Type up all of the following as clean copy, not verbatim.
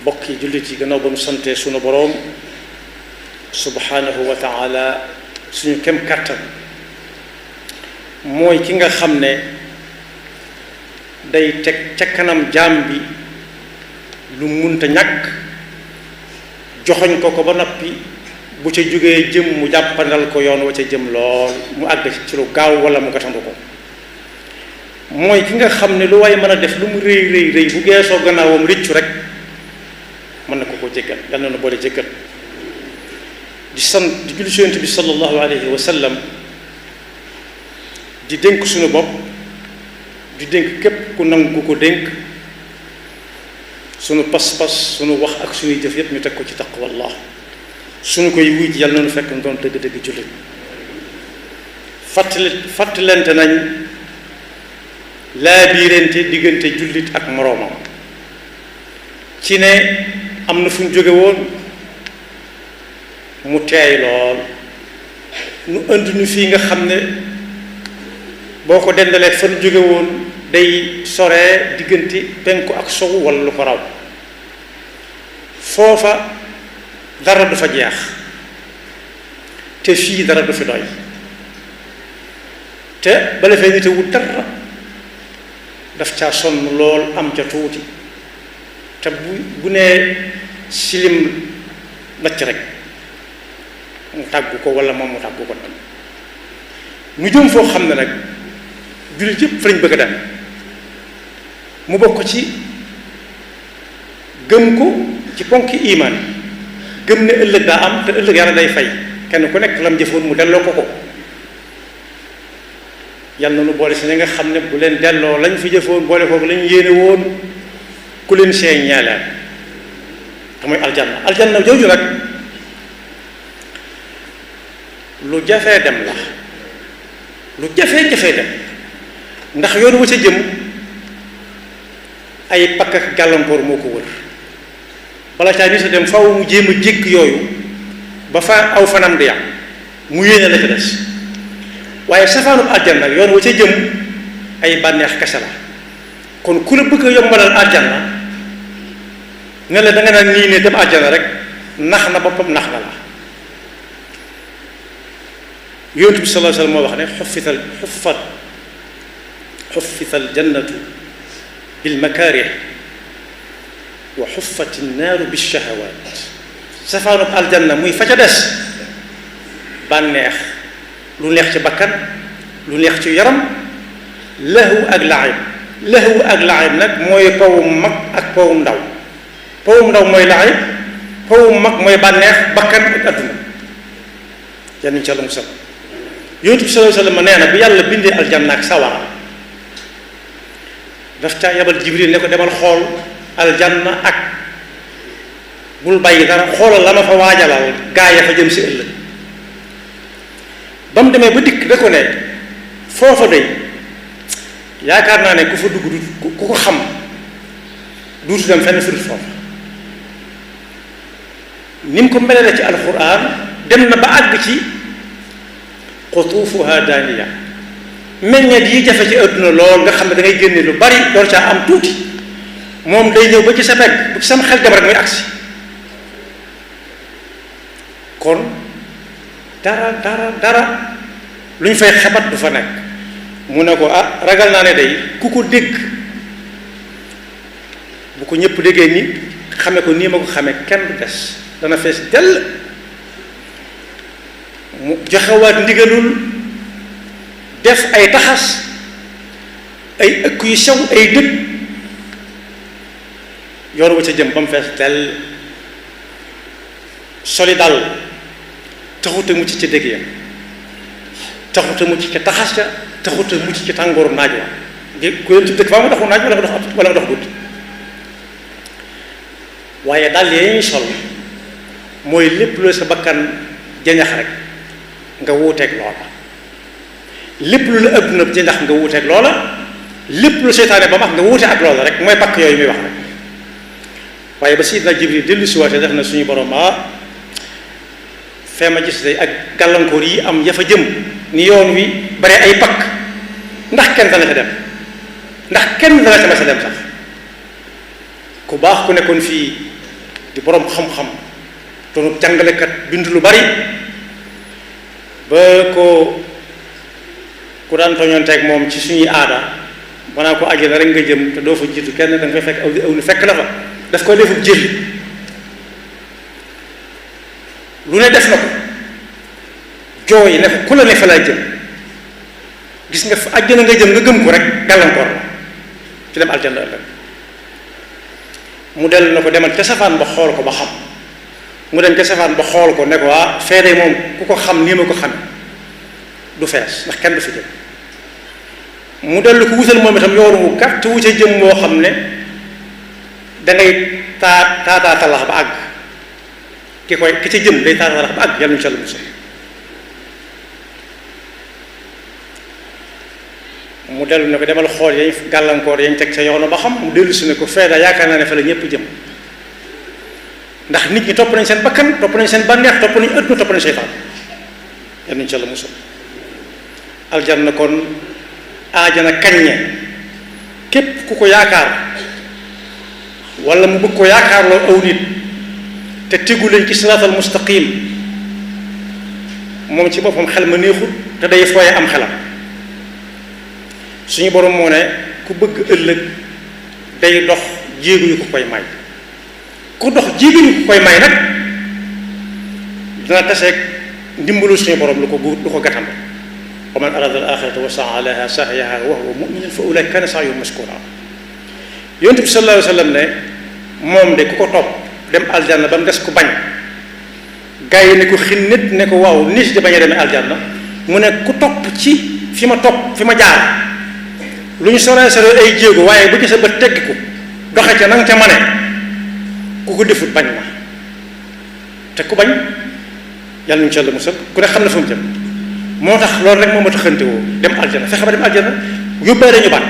bokki jullit yi gannaaw ba mu sante sunu boroom subhanahu wa taala suñu kem kàttan mooy ki nga xam ne day teg ca kanam jaam bi lu munta ñàkk joxoñ ko ba noppi bu ca jógee jëm mu jàppandal ko yoon wa ca jëm lool mu àgg ci lu gaaw wala mu gatandu ko mooy ki nga xam ne lu waaye mën a def lu mu rëy bu geesoo gannaawam rëccu rek mën na ko jéggal yal na nu boole jéggal di sant di julli ci Yonent bi sallallahu alayhi wa sallam di dénk suñu bopp di dénk képp ku nangu ko dénk sunu pas-pas sunu wax ak suñuy jëf yépp ñu teg ko ci taqwallah suñu koy wuy ji yàlla na nu fekk mu doon dëgg-dëgg jullit fàttalante nañ laa biirante diggante jullit ak moroomam ci ne am na fu ñu jóge woon mu teey lool nu indi nu fii nga xam ne boo ko dendalee fa nu jóge woon day soree diggante penku ak sowu wala lu ko raw foofa dara du fa jeex te fii dara du fi doy te bala fee nite wut dara daf caa sonn lool am ca tuuti te bu nee silim nacc rek mu tàggu ko wala moom mu tàggu ko nag nu jëm foo xam ne nag jullit yëpp fa lañ bëgg a dem mu bokk ci gëm ko ci ponki iman gëm ne ëllëg daa am te ëllëg yàlla day fay kenn ku nekk lam jëfoon mu delloo ko yàlla na nu boole si ñi nga xam ne bu leen delloo lañ fi jëfoon boole ko lañ yéene woon ku leen seeñ ñaalaan te mooy aljanna jooju nag lu jafee dem la lu jafee dem ndax yoon wa ca jëm ay pakk ak gàllankoor moo ko wër bala caa nit a dem faw mu jéem a jékk yooyu ba fa aw fanam di yàq mu yéene la ca des waaye safaanub aljanna yoon wa ca jëm ay bànneex kese la kon ku la bëgg a yombalal aljanna ne la da nga naan nii ne dem aljanna rek nax na boppam nax na la yonent bi sallallahu alayhi wa sallam moo wax ne xuffita aljannatu bilmakaarih wa xuffat innaaru bilshahawat safaanub aljanna muy fa ca des bànneex lu neex ci bakkan lu neex ci yaram lahu ak laib nag mooy pawum mag ak pawum ndaw mooy laib pawum mag mooy bànneex bakkan ak adduna yan nañu ci Yàlla musal yonent bi sallallahu alayhi wa sallam nee na bi yàlla bindee aljanna ak sawara daf caa yabal Jibril ne ko demal xool aljanna ak bul bàyyi dara xoolal la ma fa waajalal gaa ya fa jëm si ëllëg ba mu demee ba dikk da ko ne foofa day yaakaar naa ne ku fa dugg ku ko xam duutu dem fenn furut foofa ni mu ko melale ci alquran dem na ba àgg ci qutuufuha daaniya meññeet yi jafe ci adduna lool nga xam ne da ngay génne lu bari door caa am tuuti moom day ñëw ba ci sa pegg bu ci sama xel dem rek muy agsi kon dara lu ñu fay xebat du fa nekk mu ne ko ragal naa ne day ku ko dégg bu ko ñëpp déggee ni xame ko nii ma ko xame kenn du des dana fees dell mu joxewaat ndigalul def ay taxas ay ëkk yu sew ay dëkk yoon wa ca jëm ba mu fees dell soli dal taxuta mucc ci dégg ya taxuta mucc ci taxas ca taxuta mucc ci tàngooru naaj wa ku leen ci dëkk faa ma doxu naaj wala nga dox guddi waaye dal yee ñuy sol mooy lépp lu sa bakkan jañax rek nga wuuteeg loola lépp lu la ëpp na jañax nga wuuteeg loola lépp lu seytaane ba max nga wuute ak loola rek mooy bakk yooyu muy wax rek waaye ba Sayyidina Jibril dellu si waate def na suñu borom fee ma gis day ak gàllankoor yi am ya fa jëm ni yoon wi bare ay pakk ndax kenn dana ca dem ndax kenn dana ca ma sa dem sax ku baax ku nekkoon fii di boroom xam-xam doonu jàngalekat bind lu bari ba ko ku daan tooñanteeg moom ci suñuy aada maanaam ko àjjana rek nga jëm te doo fa jiitu kenn da nga fay fekk aw ni fekk la fa daf koy defub jël lu ne def na ko jooy ne ko ku la ne fa laa jëm gis nga fa àjjana nga jëm nga gëm ko rek gàllankoor la ci dem aljanna ëllëg mu dellu na ko demal ca safaan ba xool ko ba xam mu dem ca safaan ba xool ko ne ko feede moom ku ko xam nii ma ko xam du fees ndax kenn du fi jëm mu dellu ko wutal moom itam yoonu wu gàtt wu ca jëm moo xam ne dangay taataa talax ba àgg ki ca jëm day taataa talax ba àgg yàlla ñu ca la musal mu dellu ne ko demal xool yañ gàllankoor yañ teg ca yoonu ba xam mu dellu si ne ko feeda yaakaar naa ne fa la ñëpp jëm ndax nit ñi topp nañ seen bakkan topp nañ seen bànneex topp nañ ëtt topp nañ seytaan yàlla ñu ca la musal aljanna kon aajana kaññe képp ku ko yaakaar wala mu bëgg ko yaakaar loolu aw nit te tegu leen ci siraatal mustaqim moom ci boppam xel ma neexul te day fooye am xelam suñu borom moo ne ku bëgg ëllëg day dox jéegu yu ko koy may ku dox jéegu yu ko koy may nag dina taseeg ndimbalu suñu borom lu ko gàttam wa man arada al axirata wa saa laha sa'yaha wa huwa mu'minun fa ulaika kana sa'yuhum mashkura yonent bi sallallahu alayhi wa sallam ne moom de ku ko topp dem aljanna ba mu des ku bañ gaa yi ne ko xin nit ne ko waaw nit di bañ a demee aljanna mu ne ku topp ci fi ma jaar lu ñu soree sore ay jéego waaye bu gisa ba tegg ko doxe ca nanga ca mane ku ko defut bañ ma te ku bañ yàlla ñu ca la musal ku ne xam ne fu mu jëm moo tax loolu rek moo ma taxante woo dem aljana fexe ba dem aljana yóbbaale ñu baat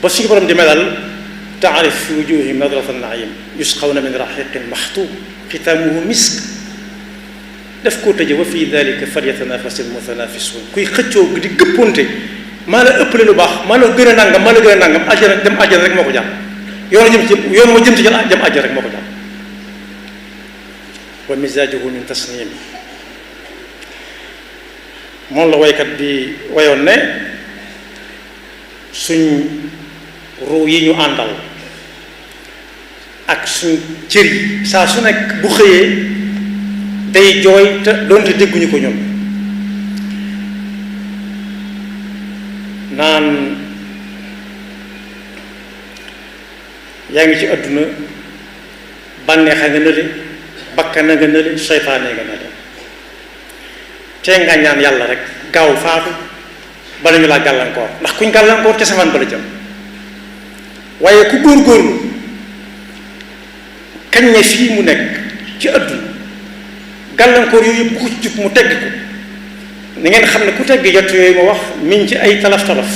ba suñu borom di melal taarif fi wujuhihim nadrata naim yusqawna min raxiqin maxtuum xitaamuhu misk def koo tëje wa fi dalika falyatanafasi almutanafisun kuy xëccoo di gëpponte maa la ëppale lu baax maa la gën a nangam maa la gën a nangam aljana dem aljana rek moo ko jàpp yoon ma jëm ci dem aljana rek moo ko jàpp wa misaajuhu min tasnim moom la waykat bi wayoon ne suñ ruu yi ñu àndal ak suñ cër yi saa su nekk bu xëyee day jooy te doonte dégguñu ko ñun naan yaa ngi ci àdduna bànneexa nga nële bakkana nga nële seytaane nga nële tee nga ñaan yàlla rek gaaw faatu bala ñu laa gàllankoor ndax kuñ gàllankoor ca safaan bala jëm waaye ku góorgóorlu kañ ne fii mu nekk ci àdduna gàllankoor yooyu yëpp ku ci jub mu tegg ko ni ngeen xam ne ku tegg jot yooyu ma wax miñ ci ay talaf-talaf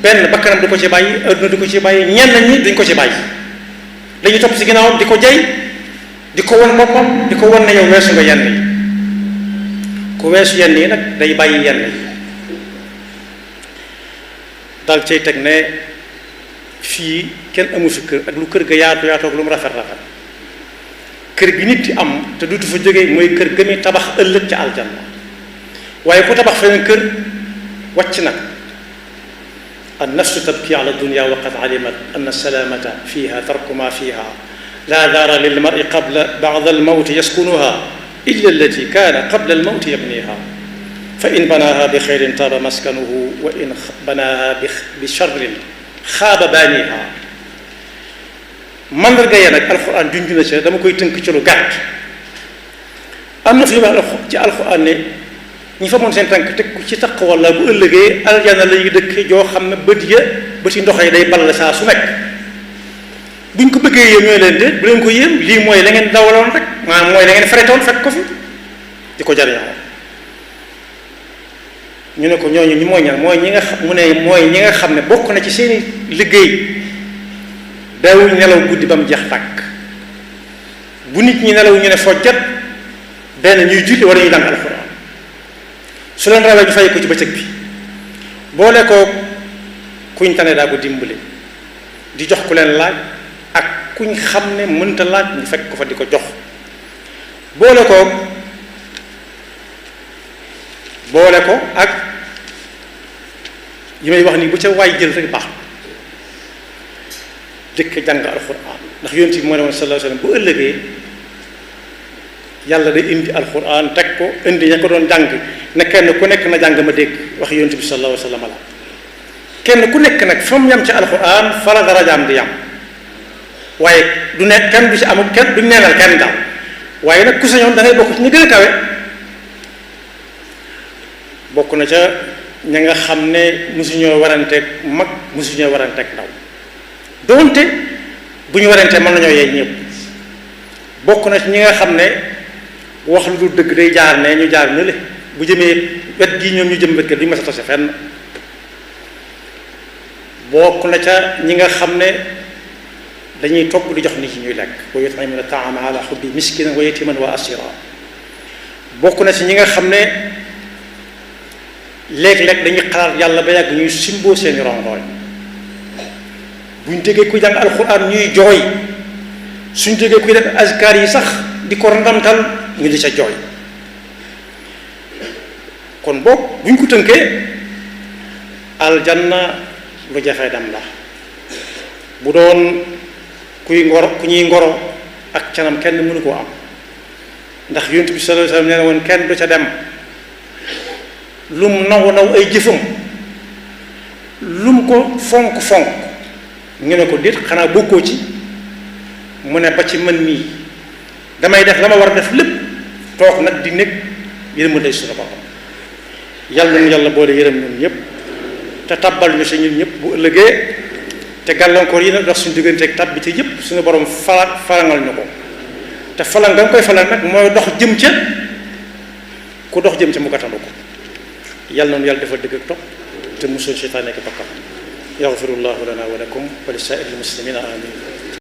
benn bakkanam du ko ci bàyyi àdduna du ko ci bàyyi ñenn ñi duñ ko ci bàyyi dañuy topp ci ginnaawam di ko jay di ko won boppam di ko won ne yow weesu nga yenn yi ku weesu yenn yi nag day bàyyi yenn yi dal cay teg ne fii kenn amu fi kër ak lu kër ga yaatu yaatu ak lu mu rafet rafet kër gi nit di am te duutu fa jógee mooy kër ga muy tabax ëllëg ca aljanna waaye ku tabax feneen kër wàcc nag an nafsu tabki ala dunya wa qad alimat anna salamata fiha tarku ma fiha la daara lil mar'i qabla ba'da al mawti yaskunuha illa allati kana qabla al mawti yabniha fa in banaha bi xayrin taaba maskanuhu wa in banaha bi charrin xaaba baaniha mandarga ya nag alxuraan junj na ca dama koy tënk ci lu gàtt am na fi wax ci alxuraan ne ñi fa moon seen tànk teg ci taq walla bu ëllëgee aljanna la ñuy dëkk joo xam ne bëti ndox yi day ball saa su nekk buñ ko bëggee yéem ñooy leen de bu leen ko yéem lii mooy la ngeen dawaloon rek maanaam mooy la ngeen feretoon fekk ko fi di ko jariñoo ñu ne ko ñooñu ñi mooy ñan mooy ñi nga xam mu ne mooy ñi nga xam ne bokk na ci seeni liggéey daawuñ nelaw guddi ba mu jeex tàkk bu nit ñi nelaw ñu ne fojjat benn ñuy julli wala ñuy jàng alxuraan su leen rawee ñu fay ko ci bëccëg bi boole ko kuñ tane daa ko dimbale di jox ku leen laaj ak kuñ xam ne mënta laaj ñu fekk ko fa di ko jox boole ko ak yi may wax nii bu ca waay jël rek baax jëkk jàng alxuraan ndax yonent bi moo ne woon sallallahu alayhi wasallam bu ëllëgee yàlla day indi alxuraan teg ko indi ña ko doon jàng ne kenn ku nekk na jàng ma dégg wax yonent bi sallallahu alayhi wasallam la kenn ku nekk nag fa mu yam ci alxuraan fa la darajaam di yam waaye du nekk kenn du ci amul kenn duñ neenal kenn daal waaye nag ku sañoon da ngay bokk ci ñu gën a kawe bokk na ca ña nga xam ne mosuñoo waranteeg mag mosuñoo waranteeg ndaw doonte bu ñu warantee mën nañoo yey ñëpp bokk na ci ñi nga xam ne wax lu dul dëgg day jaar ne ñu jaar nële bu jëmee wet gi ñoom ñu jëm wet ga duñu mas a tase fenn bokk na ca ñi nga xam ne dañuy togg di jox nit ñi ñuy lekk wa yut'imuna ta'ama ala hubbi miskinan wa yatiman wa asira bokk na ci ñi nga xam ne léeg-léeg dañuy xalaat yàlla ba yàgg ñuy simboo seeni rongoñ buñ déggee kuy jàng alxuraan ñuy jooy suñ déggee kuy def azkar yi sax di ko ndamtal ñu di ca jooy kon boog buñ ko tënkee aljanna lu jafe dem la bu doon ku ñuy ngoro ak canam kenn mënu koo am ndax yonent bi sallallahu alayhi wasallam nee na woon kenn du ca dem lum naw ay jëfam lum ko fonk ñu ne ko déet xanaa bokkoo ci mu ne ba ci man mii damay def la ma war a def lépp toog nag di nekk yërëm day suñu boppam yàlla nu yàlla boole yërëm ñun ñëpp te tabbal ñu si ñun ñëpp bu ëllëgee te gàllankoor yi nag dox suñu digganteeg tab bi ci yëpp suñu borom farangal ñu ko te falan nga koy falan nag mooy dox jëm ca ku dox jëm ca mu gàttandu ko yàlla noonu yàlla defal dëgg ak topp te musul seytaane ak bakkam yaxfirullahu lana wa lakum wa li saa'iril muslimina amin